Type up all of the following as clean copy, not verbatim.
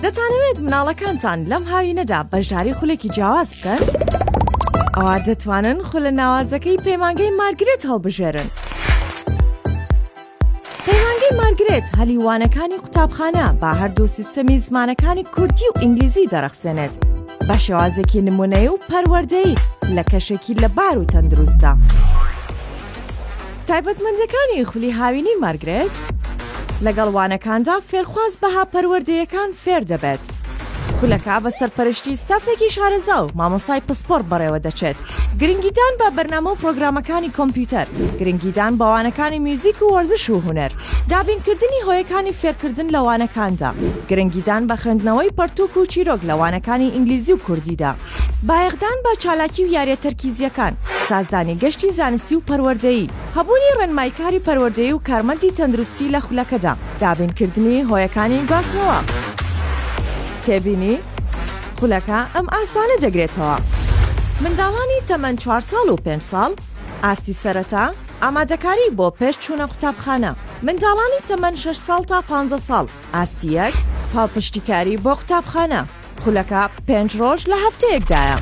دەتانەوێت مناڵەکانتان لەم هاوینەدا بەشداری خولێکی جیاواز بکەن؟ ئەوا دەتوانن خولە ناوازەکەی پەیمانگەی مارگرێت هەڵبژێرن. پەیمانگەی مارگرێت هەلی وانەکانی قوتابخانە بە هەردوو سیستەمی زمانەکانی کوردی و ئینگلیزی دەڕەخسێنێت بە شێوازێکی نمونەیی و پەروەردەیی لە کەشێکی لەبار و تەندروستدا. تایبەتمەندیەکانی خولی هاوینی مارگرێت، لەگەڵ وانەکاندا فێرخواز بەها پەروەردەیەکان فێر دەبێت. خولەکە بە سەرپەرشتی ستافێکی شارەزا و مامۆستای پسپۆڕ بەڕێوەدەچێت. گرنگیدان بە بەرنامە و پرۆگرامەکانی کۆمپیوتەر، گرنگیدان بە وانەکانی میوزیک و وەرزش و هونەر، دابینکردنی هۆیەکانی فێرکردن لە وانەکاندا، گرنگیدان بە خوێندنەوەی پەڕتووک و چیرۆک لە وانەکانی ئینگلیزی و کوردیدا، بایەخدان بە چالاکی و یاریە تەرکیزییەکان، سازدانی گەشتی زانستی و پەروەردەیی، هەبوونی ڕێنماییکاری پەروەردەیی و کارمەندی تەندروستی لە خولەکەدا، دابینکردنی هۆیەکانی گواستنەوە. تێبینی، خولەکە ئەم ئاستانە دەگرێتەوە. منداڵانی تەمەن چوار ساڵ و پێنج ساڵ، ئاستی سەرەتا، ئامادەکاری بۆ پێش چوونە قوتابخانە. منداڵانی تەمەن شەش ساڵ تا پانزە ساڵ، ئاستی یەک، پاڵپشتیکاری بۆ قوتابخانە. خولەکە پێنج ڕۆژ لە هەفتەیەکدایە.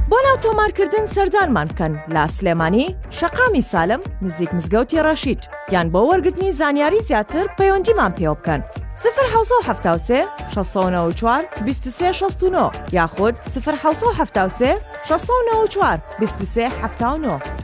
بۆ ناو تۆمارکردن سەردانمان بکەن لە سلێمانی، شەقامی سالم، نزیک مزگەوتی ڕەشید، یان بۆ وەرگرتنی زانیاری زیاتر پەیوەندیمان پێوە بکەن 0773 694 23 69 یاخود 0773 694 23 79.